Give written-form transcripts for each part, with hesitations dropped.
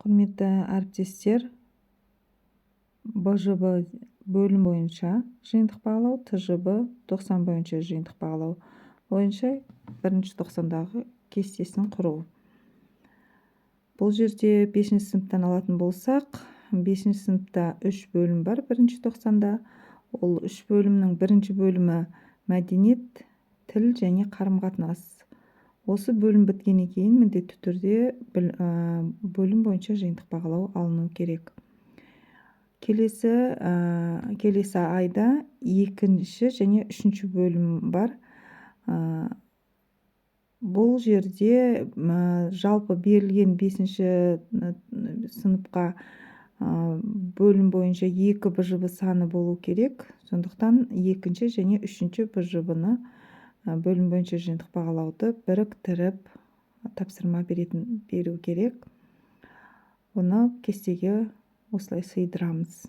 Құрметті әріптестер, БЖБ бөлім бойынша жиынтық бағалау, ТЖБ 90 бойынша жиынтық бағалау бойынша бірінші тоқсандағы кестесін құру. Бұл жерде бесінші сыныптан алатын болсақ, бесінші сыныпта үш бөлім бар бірінші тоқсанда. Ол үш бөлімнің бірінші бөлімі – мәдениет, тіл және қарым-қатынас. Осы бөлім біткеннен кейін міндетті түрде бөлім бойынша жиынтық бағалау алыну керек. Келесі айда екінші және үшінші бөлім бар. Бұл жерде жалпы берілген бесінші сыныпқа бөлім бойынша екі БЖБ саны болу керек. Сондықтан екінші және үшінші БЖБ-ны, бөлім бойынша жиынтық бағалауды біріктіріп тапсырма беру керек. Оны кестеге осылай сыйдырамыз.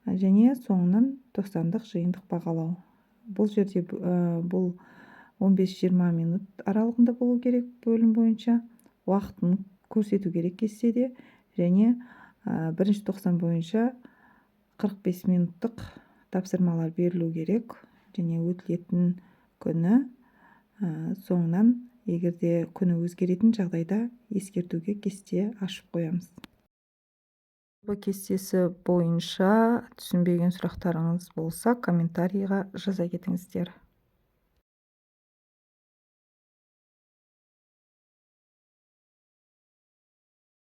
Және соңынан тоқсандық жиынтық бағалау. Бұл жерде бұл 15-20 минут аралығында болу керек, бөлім бойынша уақытын көрсету керек кестеде. Және бірінші тоқсан бойынша 45 минуттық тапсырмалар берілу керек және өтілетін күні, соңынан егер де күні өзгеретін жағдайда ескертуге кесте ашып қоямыз. Кестесі бойынша түсінбеген сұрақтарыңыз болса, комментарийға жаза кетіңіздер.